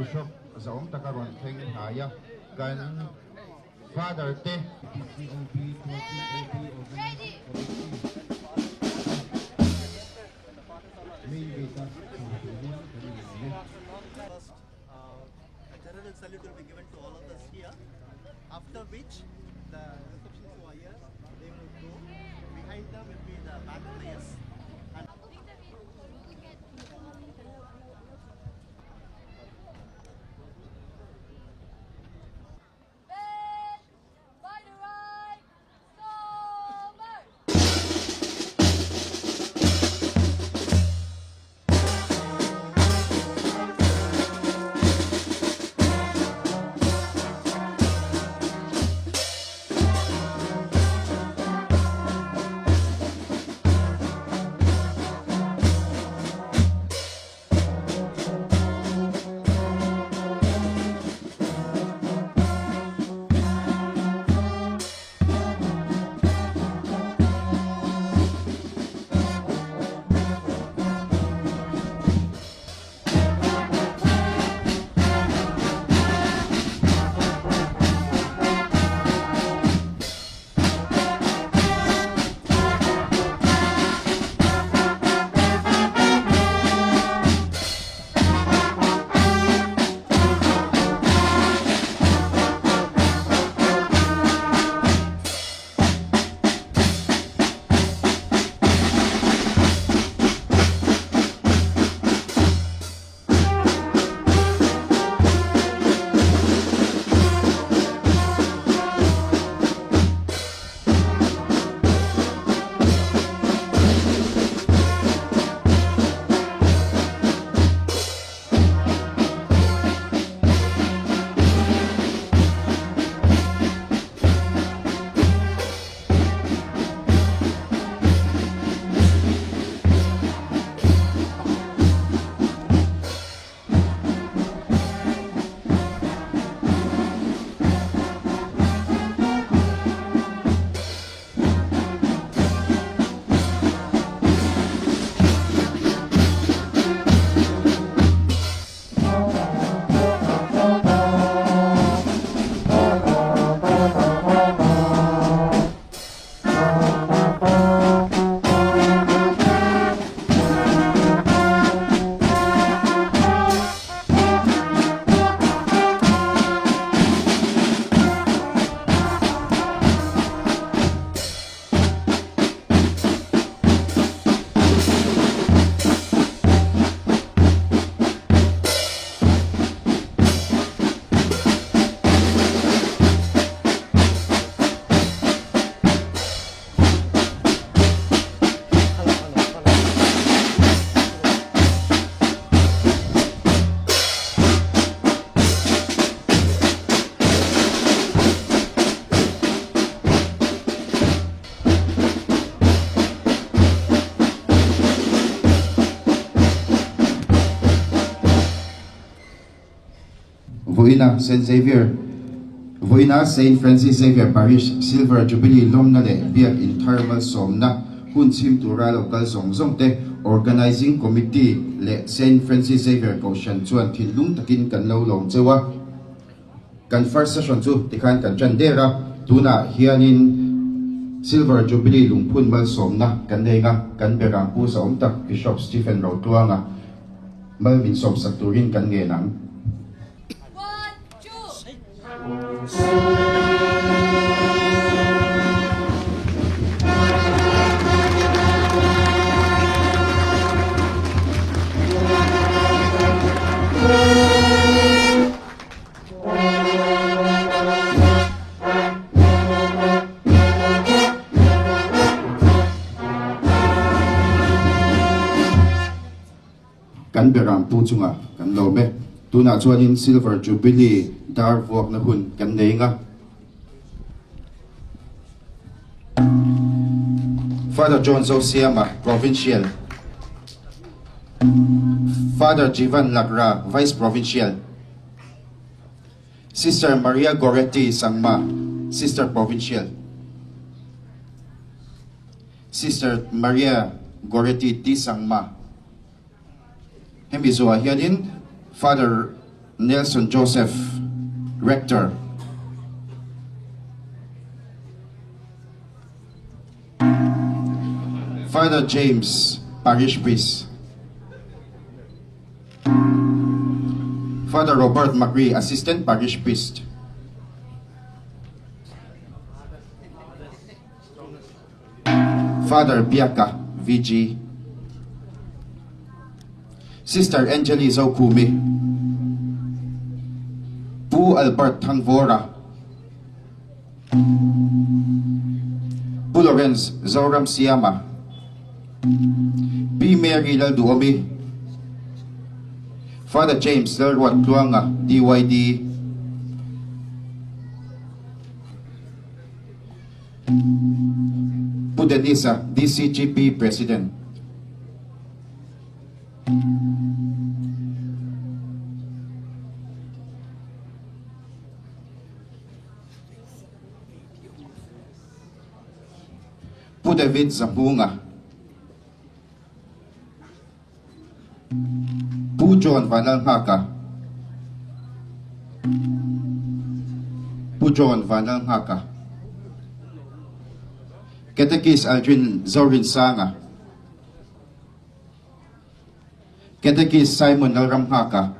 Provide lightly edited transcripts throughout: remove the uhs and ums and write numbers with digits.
Bishop zahawm taka rawn thleng hnai a, kan Father te. PCOB 2080 Organizing Committee Main Gate a chho turin kan inlawm e. First, a general salute will be given to all of us here, after which the reception choirs, they will go. Behind them will be the band players. And Vawiina Saint Xavier Vawiina Saint Francis Xavier Parish Silver Jubilee lawmna leh biak inthar malsawmna hun chhim tura lo kal zawng zawng te Organizing Committee leh Saint Francis Xavier Kohhran chuan thinlung takin kan lo lawm cheu a. Kan first session chu tikhan kan ṭan der a, tunah hianin Silver Jubilee lungphun malsawmna kan nei nga, kan berang pu zahawm tak Bishop Stephen Rotluanga mal min sawmsak turin kan ngen ang. One, two. Kan beram pu chungah kan lawm e. Tunah chuanin Silver Jubilee dar vuakna hun kan nei nga. Father John Zosiama, Provincial. Father Jivan Lakra, Vice Provincial. Sister Maria Goretti Sangma, Sister Provincial. Sister Maria Goretti T. Sangma. Hemi zuah hianin Father Nelson Joseph, Rector. Father James, Parish Priest. Father Robert McRee, Assistant Parish Priest. Father Biaka, VG. Sister Angeli Zokhumi. Pu Albert Thangvawra. Pu Lawrence Zoramsiama. Pi Mary Lalduhawmi. Father James Lalruattluanga, DYD. Pu Dennis-a, DCGP President. Pu David Zahmunga. Pu John Vanlalnghaka. Pu John Vanlalnghaka. Catechist Aldrin Zorinsanga. Catechist Simon Lalramnghaka.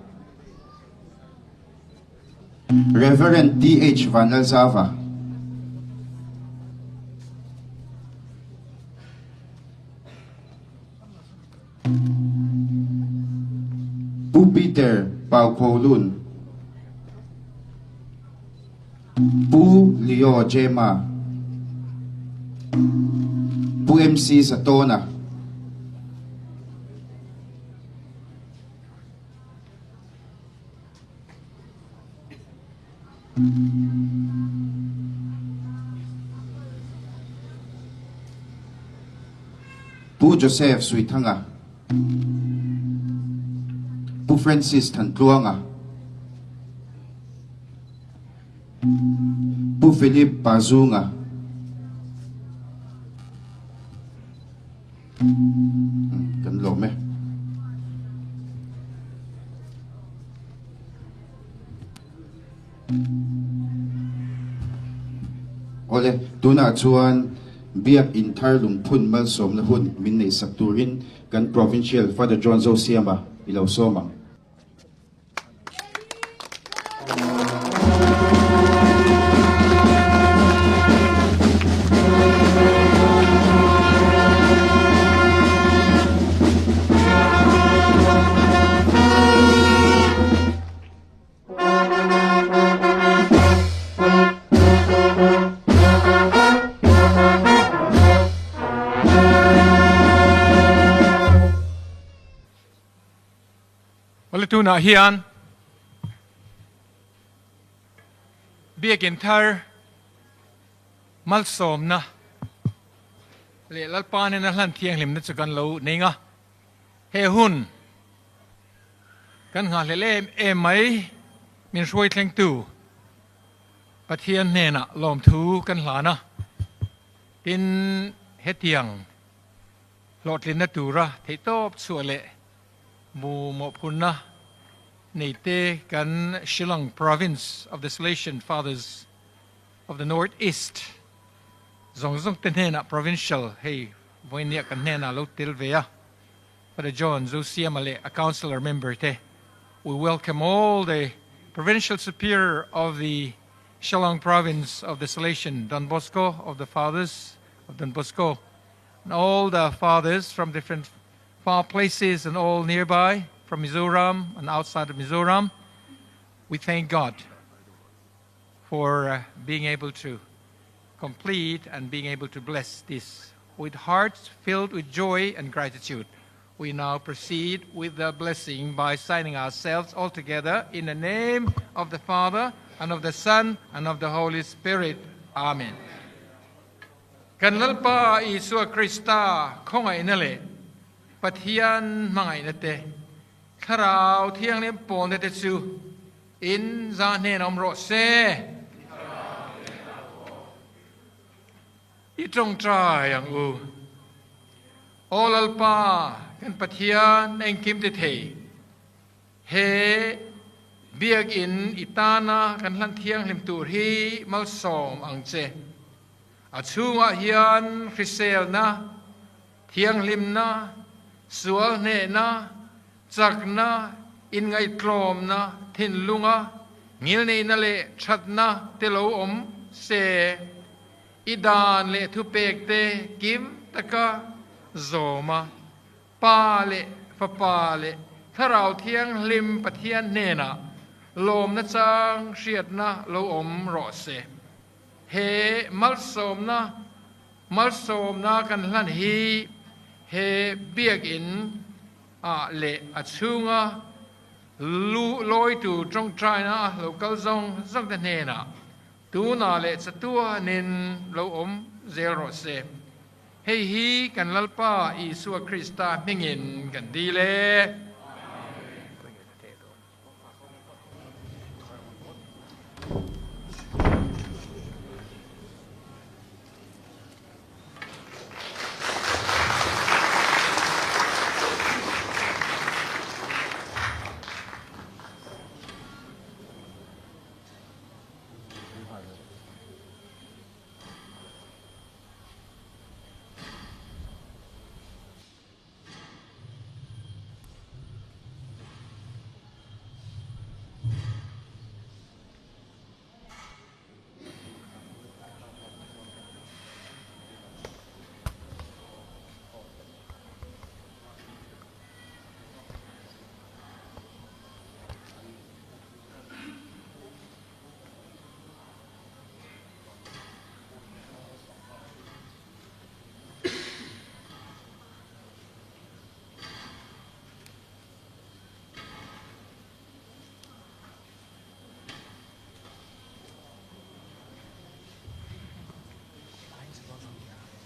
Reverend TH Vanlalzava. Pu Peter Pau Kholun. Pu Leo Jema. Pu MC Zatawna. Pu Joseph Suithanga, Pu Francis Thantluanga, Pu Philip Pazunga, Kan lawm e. Awle, tunah chuan Biak In Thar Lungphun malsawmna hun min neihsak turin kan Provincial Father John Zosiama i lo sawm ang. Awle tunah hian Biakin thar malsawmna leh Lalpa nena hlan thianghlimna chu kan lo nei nga. He hun kan nghahhlelh em em mai min hruai thlengtu Pathian hnenah lawmthu kan hlan a, tin hetiang Hlawhtlinna tura theihtawp chhuah leh mu mawhphurhna neite kan Shillong Province of the Salesian Fathers of the North East zawng zawng te hnenah Provincial hei vawinia kan hnenah lo tel ve a, Father John Zosiama leh a Councillor member te. We welcome all the Provincial Superior of the Shillong Province of the Salesian Don Bosco of the Fathers of Don Bosco and all the fathers from different far places and all nearby from Mizoram and outside of Mizoram. We thank God for uh, being able to complete and being able to bless this with hearts filled with joy and gratitude. We now proceed with the blessing by signing ourselves all together in the name of the Father and of the Son and of the Holy Spirit. Amen. Kan Lalpa Isua Krista khawngaihna leh Pathian hmangaihna te, Thlarau Thianghlim pawlna te chu in za hnen awm rawh se. I tawngtai ang u. Aw Lalpa, kan Pathian engkim ti thei, he. Biakinn i tana kan hlan thianghlim tur hi malsawm ang che. A chhungah hian hriselna, thianghlimna, sual hnehna, chakna, inngaihtlawmna, thinlunga ngilneihna leh thatna te lo awm se. I dan leh thupek te kim taka zawm a, Pa leh Fapa leh Thlarau Thianghlim Pathian hnenah lawmna chang hriatna lo awm rawh se. He malsawmna malsawmna kan hlan hi he biakinn ah leh a chhunga lu lawitu tawngtaina lo kal zawng zawng te hnenah tunah leh chatuanin lo awm zel rawh se. Hei hi kan Lalpa Isua Krista hmingin kan dil e.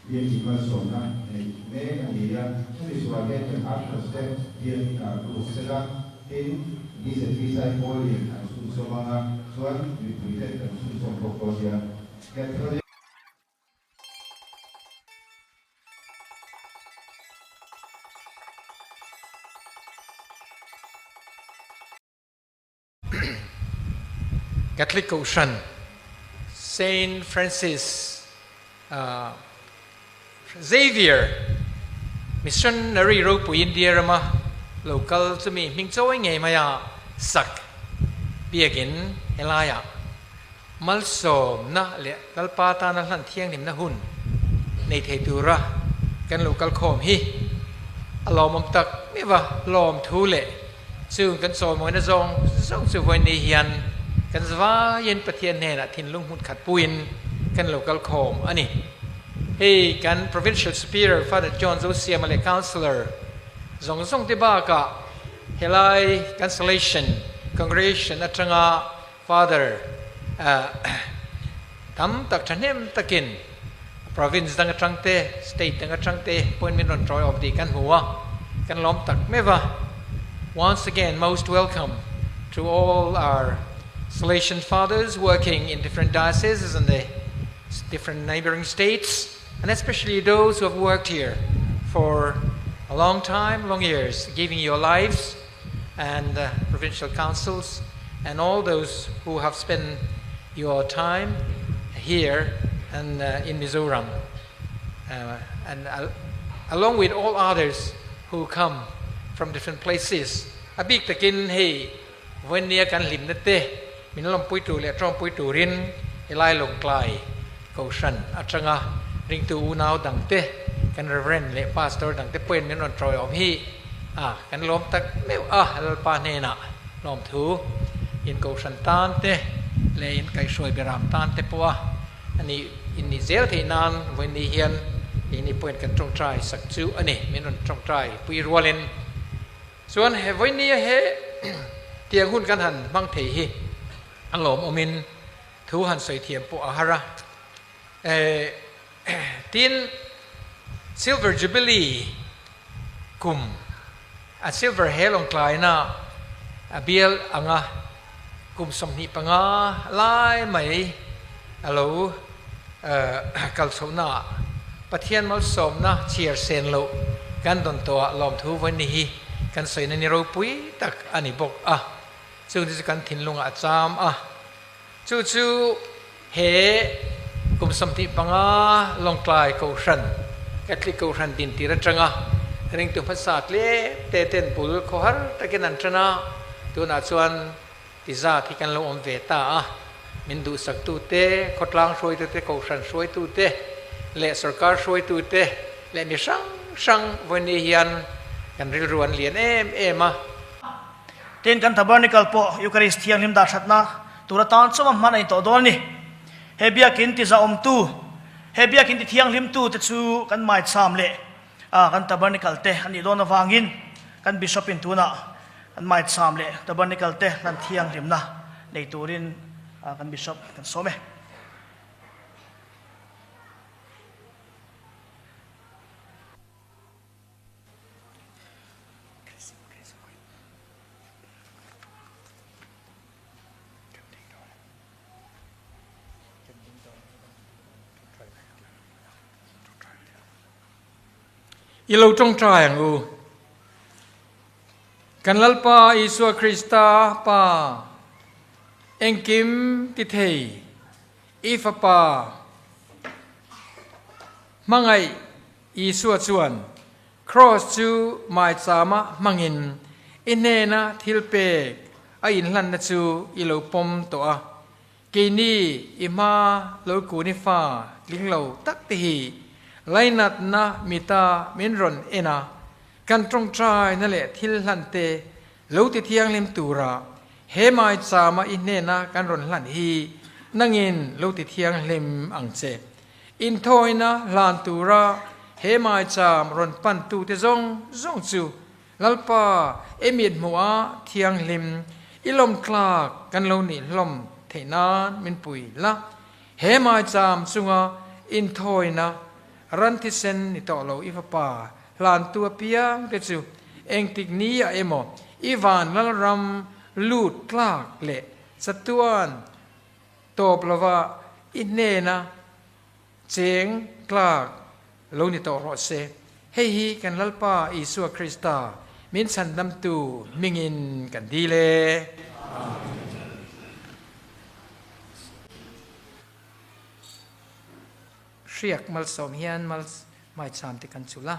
Biakin malsawmna neih mek a ni a, chumi zual hian kan ushers te biakin ah lut sela, tin BZP Saipawlin an chhunzawm ang a, chuan mipui ten kan chhunzawm bawk dawn nia. Catholic. Catholic Kohhran Saint Francis Xavier Missionary ropui India rama lo kal chumi hming chawi ngei maia sak biakin helaiah Malsawmna leh Lalpa tana hlan thianghlimna hun nei thei tura kan lo kal khawm hi a lawmawm tak meuh a, lawmthu leh chung kan chawimawina zawng zawng chu vawiin hian kan zavaiin Pathian hnenah thinlung hmun khat puiin kan lo kal khawm a ni. Hei kan Provincial Superior Father John Zosiama leh Councillor zawng zawng te bakah helai kan Salesian Congregation atanga Father, Tam tak thahnem takin province dang atang te, state dang atang te pawhin min rawn tawi awm tih kan hmu a, kan lawm tak meuh a. Once again most welcome to all our Salesian Fathers working in different dioceses and the different neighboring states and especially those who have worked here for a long time, long years, giving your lives and the provincial councils and all those who have spent your time here and uh, in Mizoram, uh, and uh, along with all others who come from different places. A bik takin hei vawinia kan hlimna te min lawmpui tur leh tawngpui turin helai Lawngtlai Kohhran atanga ringtu unau dangte kan Reverend leh Pastor dangte pawhin min rawn tawiawm hi a kan lawm tak meuh a, Lalpa hnenah lawmthu in Kohhran tan te leh in kaihhruai beram tan te pawh a ani in nih zel theih nan vawiin hian keini pawhin kan tawngtai sak chu a ni, min rawn tawngtai pui rualin. Chuan he vawinia he tiang hun kan han hmang thei hi a lawmawmin thu han sawi thiam pawh a har a. Tin, Silver Jubilee kum a silver he lawngtlaina a bial anga kum 25 lai mai a lo kal chhohnaah Pathian malsawmna chhiar sen loh kan dawn tawhah lawmthu vawiin hi kan sawina ni ropui tak a ni bawk a. Chung te chu kan thinlungah a cham a. Chu chu he kum 25 Lawngtlai Kohhran, Catholic Kohhran din tir atanga ringtu hmasa tlem te ten bul khawhar takin an tan a, tunah chuan ti zat hi kan lo awm ve ta a. Min duhsaktute, khawtlang hruaitute, Kohhran hruaitute leh sorkar hruaitute leh mi hrang hrang vawiin hian kan rilru an lian em em a. Tin, kan Tabernacle pawh Eucharist thianghlim dah thatna tur atan chauha hman a ni tawh dawn a ni. He biakin ti zahawmtu, he biakin ti thianghlimtu te chu kan maicham leh kan Tabernacle te a nih dawn avangin kan Bishop in tunah kan maicham leh Tabernacle te hlan thianghlimna nei turin kan Bishop kan sawm e. I lo tawngtai ang u. Kan Lalpa Isua Krista Pa, engkim ti thei i Fapa hmangaih Isua chuan Kraws chu maichama hmangin i hnena thilpek a inhlanna chu i lo pawm tawh a. Keini i hma lo kun i fa tling lo tak te hi lainatna mita min rawn en a, kan tawngtaina leh thil hlan te lo ti thianghlim tura he maichama i hnena kan rawn hlan hi nangin lo ti thianghlim ang che. Inthawina hlan tura he maicham rawn pantute zawng zawng chu Lalpa i mit hmuha thianghlim i lawmtlak kan lo nih hlawm theih nan min pui la. He maicham chunga inthawina ran thisen ni tawh lo i fapa hlantu apiang te chu engtik ni ah emaw i van Lalram lut tlak leh chatuan Tawp lova i hnena cheng tlak lo ni tawh rawh se. Hei hi kan Lalpa Isua Krista min chhandamtu hmingin kan dil e. Hriak malsawm hian maicham te kan chulh a.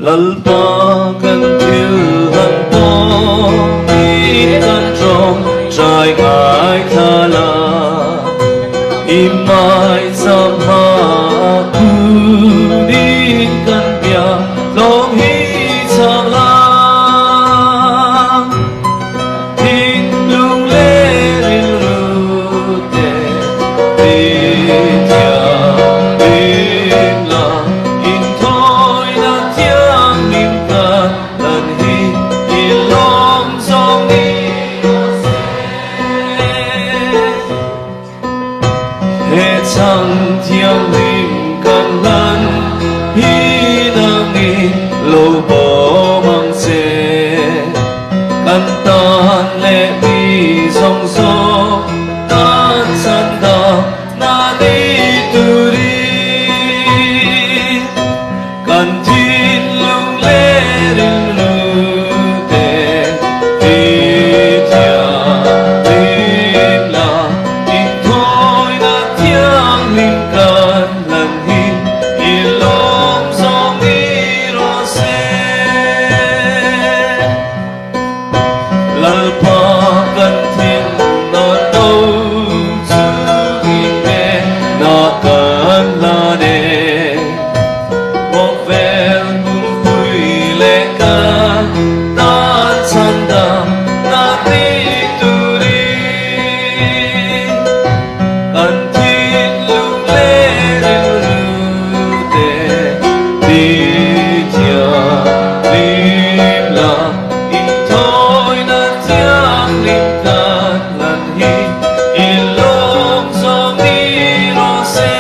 Lalpa kan thil han pawh hi kan tawngtai ngaithla la, i hmaicham ha khunin kan bia tlawm hi chang la. Thinlung leh rilru te tithianghlim la, inthawina thianghlim kan lan hi i lawm zawng ni rawh se. He chhang thianghlim kan hlan hi nangin lo bawm ang che. Kan tan leh mi zawng zawng tan chan dah na ni turin kan thinlung leh rilru te tithianghlim la, inthawina thianghlim kan hlan hi i lawm zawng ni rawh se. Lalpa kan thinna no chu i hnena kan hlan e. Khawvel pumpui leh kan tan chhan dam na ti turin kan thinlung leh rilru te tithianghlim la, inthawina thianghlim kan hlan hi i lawm zawng ni rawh se.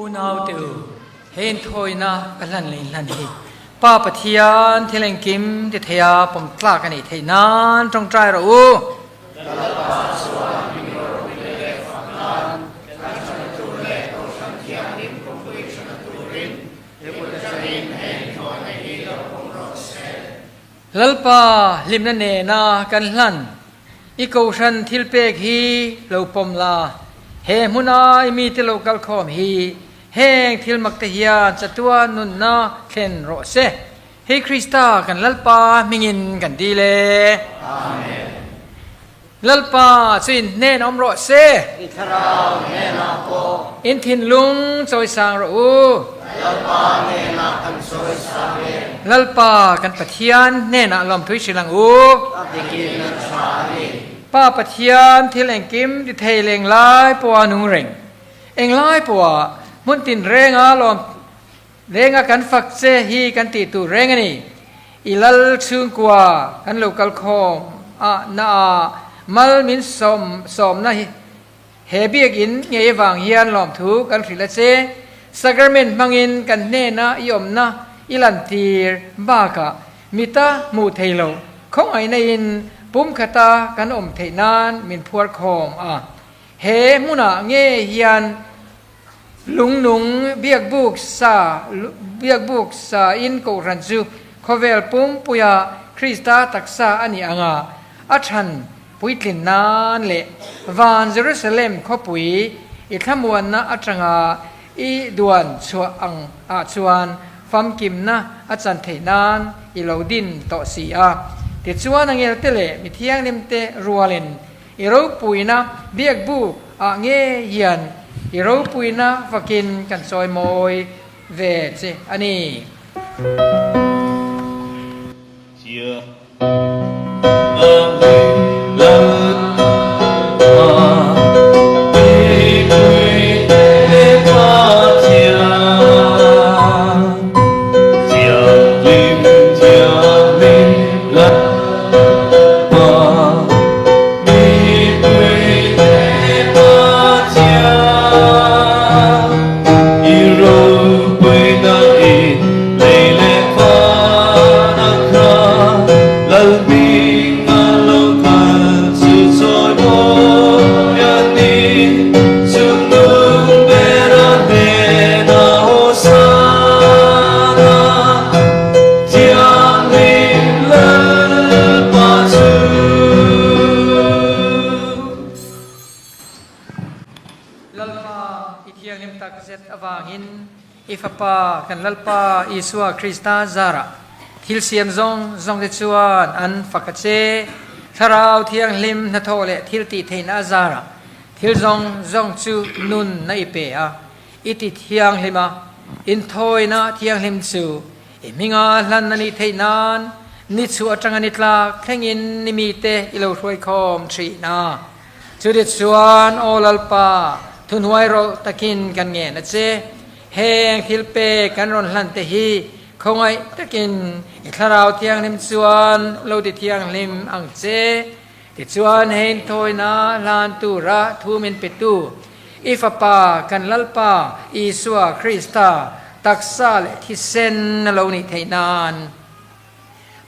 Unau te u, he inthawina ka hlan leh inhlan hi Pa Pathian thil engkim ti theia pawm tlak a nih theih nan tawngtai rawh u. Lalpa chuan min rawhpui leh fak nan kan chhana tur leh Kohhran Thianghlim kawngpui chhana turin i kut atangin he inthawina hi lo pawm rawh se. Lalpa hlimna nena kan hlan I Kohhran thilpek hi lo pawm la, he hmuna i mite lo kalkhawm hi heng thil mak te hian chatuan nunna thlen rawh se. Hei Krista kan Lalpa hmingin kan dil e. Amen. Lalpa chu in hnen awm rawh se. I thlarau hnenah pawh. In thinlung chawisang rawh u. Lalpa hnenah kan chawisang e. Lalpa kan Pathian hnenah lawmthui hrilh ang u. A dikin a tha a ni. Pa Pathian thil engkim ti thei leh englai pawha nung reng, englai pawha hmun tin renga lawm renga kan fak che hi kan tih tur reng a ni. I lal chhungkua kan lo kal khawm a na a mal min sawm sawmna hi He biakinn ngei avang hian lawmthu kan hrilh a che. Sacrament hmangin kan hnena i awmna i lantir bakah mita hmuh thei loh khawngaihna in pumkhata kan awm theih nan min phuar khawm a. He hmunah nge hian lungnung biakbuk sa biakbuk sa in kohhran chu khawvel pumpuia Krista taksa a nih anga a chhan Puitlin nan leh van Jerusalem khawpui i thlamuanna atanga i duan chhuah ang ah chuan famkimna a chan theih nan i lo din tawh si a. Tichuan angelte leh mi thianghlimte rualin i ropuina biakbuk ah nge hian i ropuina fakin kan chawimawi ve che a ni. Lalpa, i thianghlim takzet avangin i Fapa, kan Lalpa Isua Krista zarah thil siam zawng zawngte chuan an fak a che. Thlarau Thianghlim hnathawh leh thil tih theihna a zarah thil zawng zawng chu nun na i pe a, i ti thianghlim a, inthawina thianghlim chu i hminga hlan a nih theih nan ni chhuah atanga ni tlak thlengin ni mite i lo hruaikhawm thin a. Chutih chuan, Aw Lalpa, thuhnuai rawlh takin kan ngen a che. Heng thil pek kan rawn hlan te hi khawngaih takin i Thlarau Thianghlim chuan lo ti thianghlim ang che. Tichuan, hei inthawina hlan tura thu min petu i Fapa kan Lalpa Isua Krista taksa leh thisen a lo nih theih nan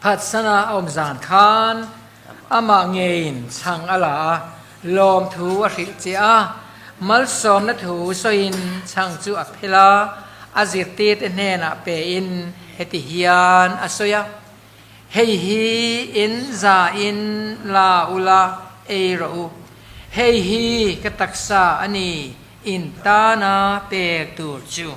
phatsana a awm zan khan amah ngeiin chhang a la a, lawmthu a hrilh che a, malsawmna thu sawiin chhang chu a phel a, a zirtirte hnenah pein heti hian a sawi a. Hei hi in za in la ula ei rawh u. Hei hi ka taksa a ni, in tana pek tur chu.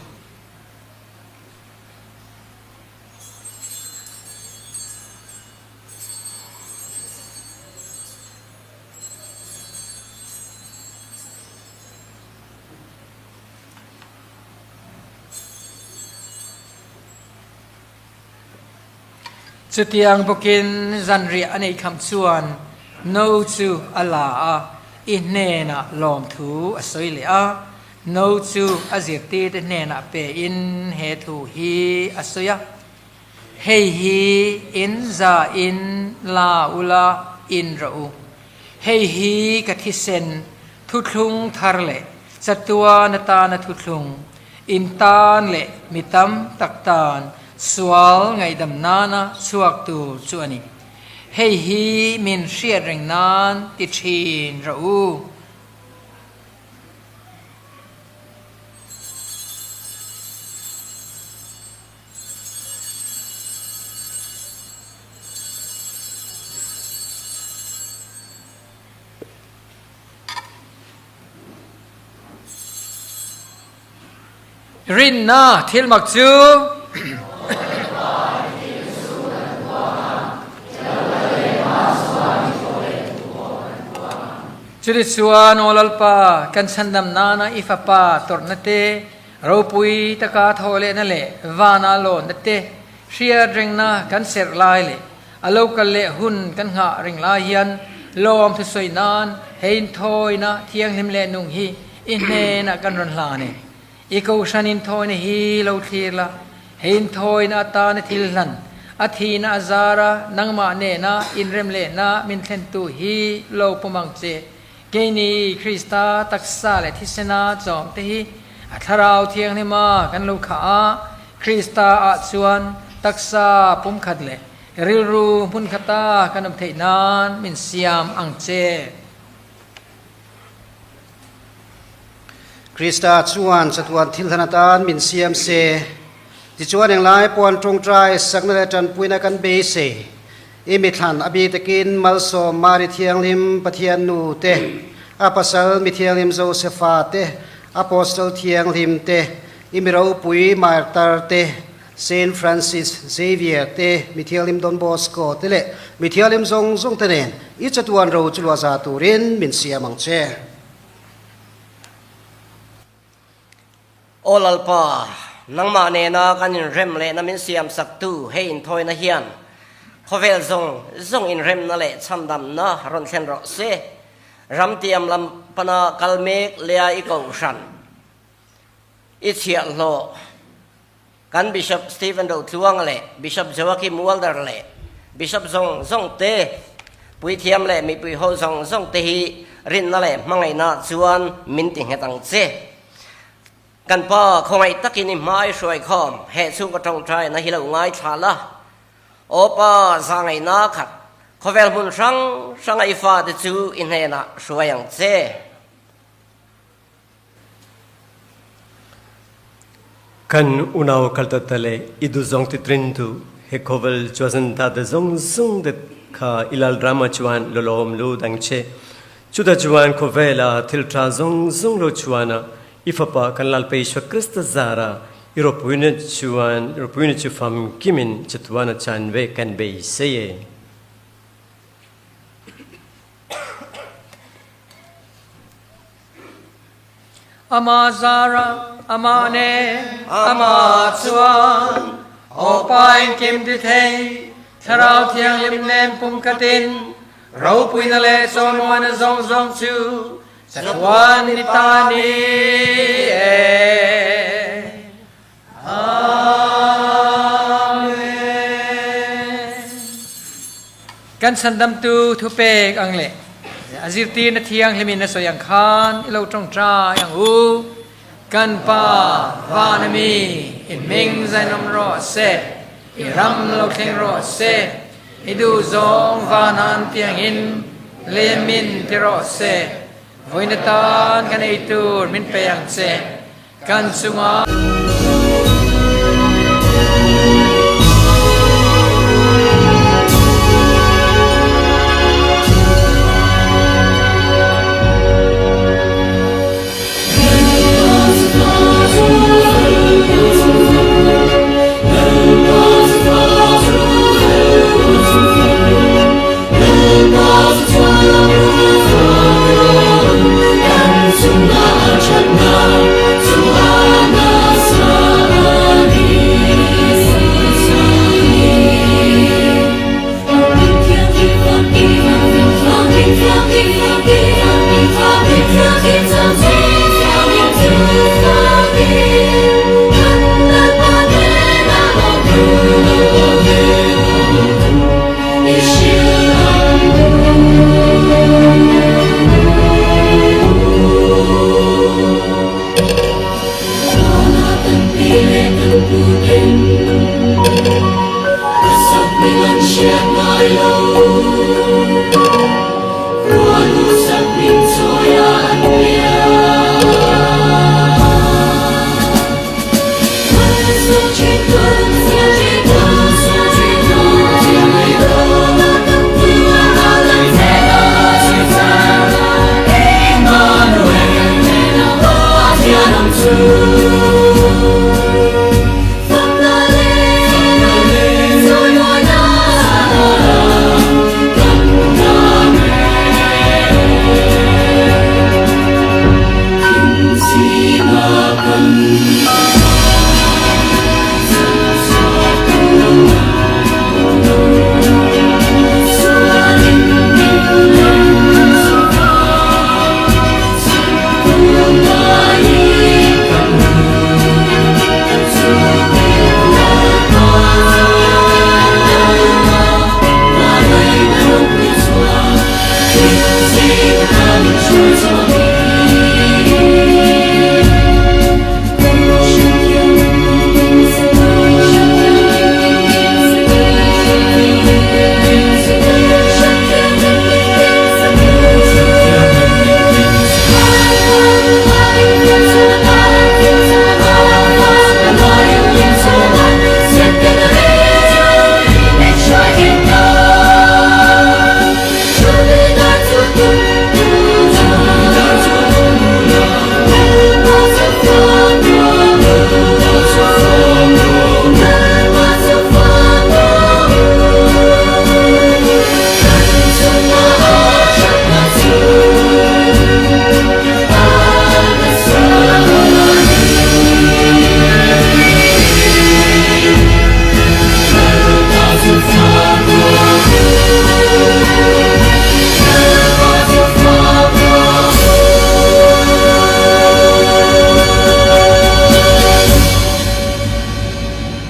Chutiang bawkin zanriah a neih kham chuan no chu a la a, i hnenah lawmthu a sawi leh a. No chu a zirtirte hnenah pein he thu hi a sawi a, Hei hi in za in la ula in rawh u. Hei hi ka thisen thuthlung thar leh chatuan atana thuthlung In tan leh mi tam tak tan sual ngaihdam nana chhuak tur chu a ni. Hei hi min hriat reng nan ti thin rawh u. Rinna thil mak chu Chutichuan, Aw Lalpa, kan chhandam nana i Fapa tawrhna te, ropui taka thawhlehna leh vana lawnna te, hriat rengna kan serh lai leh A lo kal leh hun kan nghah reng lai hian lawm thusawi nan he inthawina thianghlim leh nung hi i hnenah kan rawn hlan e. I kohhran inthawina hi lo thlir la, he inthawina atana thil hlan, a thihna a zara nangmah nena inrem lehna min thlentu hi lo pawm ang che. Keini Krista taksa leh thisena chawmte hi a Thlarau Thianghlima kan lo khah a, Krista ah chuan taksa pumkhat leh rilru hmun khata kan awm theih nan min siam ang che. Krista chuan chatuan thil hlan atan min siam se. Tichuan englai pawh an tawngtai sakna leh tanpuina kan beisei. I mithlan a bi takin Malsawm Mari Thianghlim Pathian Nu te, a pasal Mi Thianghlim Josefa te, Apostle Thianghlim te, i mi ropui Martar te, Saint Francis Xavier te, Mi Thianghlim Don Bosco te leh Mi Thianghlim zawng zawng te nen i chatuan ro chu luah za turin min siam ang che. Aw Lalpa, nangmah nena kan inrem lehna min siamsaktu he inthawina hian khawvel zawng zawng inremna leh chhandamna rawn thlen rawh se. Ramtiam lam pana kal mek lea i kohhran i chhiahhlawh kan Bishop Stephen Rotluanga leh Bishop Joachim Walder leh Bishop zawng zawng te, puithiam leh mipui ho zawng zawng te hi rinna leh hmangaihna chuan min ti nghet ang che. Kan pa khawngaih takin i hmai hruai khawm he chhungkaw tawngtaina hi lo ngaithla la. Aw pa zahngaihna khat khawvel hmun hrang hranga i fate chu i hnenah hruai ang che. Kan unau kaltata le i duhzawng ti trintu he khawvel chuazan ta te zawng zawng te kha i lal drama chuan lawlawm lut ang che. Chutah chuan khawvela thil tha zawng zawng lo chuana i Fapa kan Lalpa Isua Krista zara i ropuina chuan ropuina chu famkimin chatuana chan ve kan beisei e. Ama zara, ama ne, ama chuan, aw Pa engkim ti thei, Thlarau Thianghlim nen pumkhatin, ropuina leh chawimuana zawng zawng chu chatuan ni ta ni e. Amen. Kan Chhandamtu thupek ang leh a zirtirna thianghlimin a sawi ang khan i lo tawngtai ang u. Kan Pa van a mi, i hming zainawm rawh se, i ram lo thleng rawh se, i duhzawng van an tiangin lemin ti rawh se, vawiin atan kan ei tur min pe ang che. Kan chunga.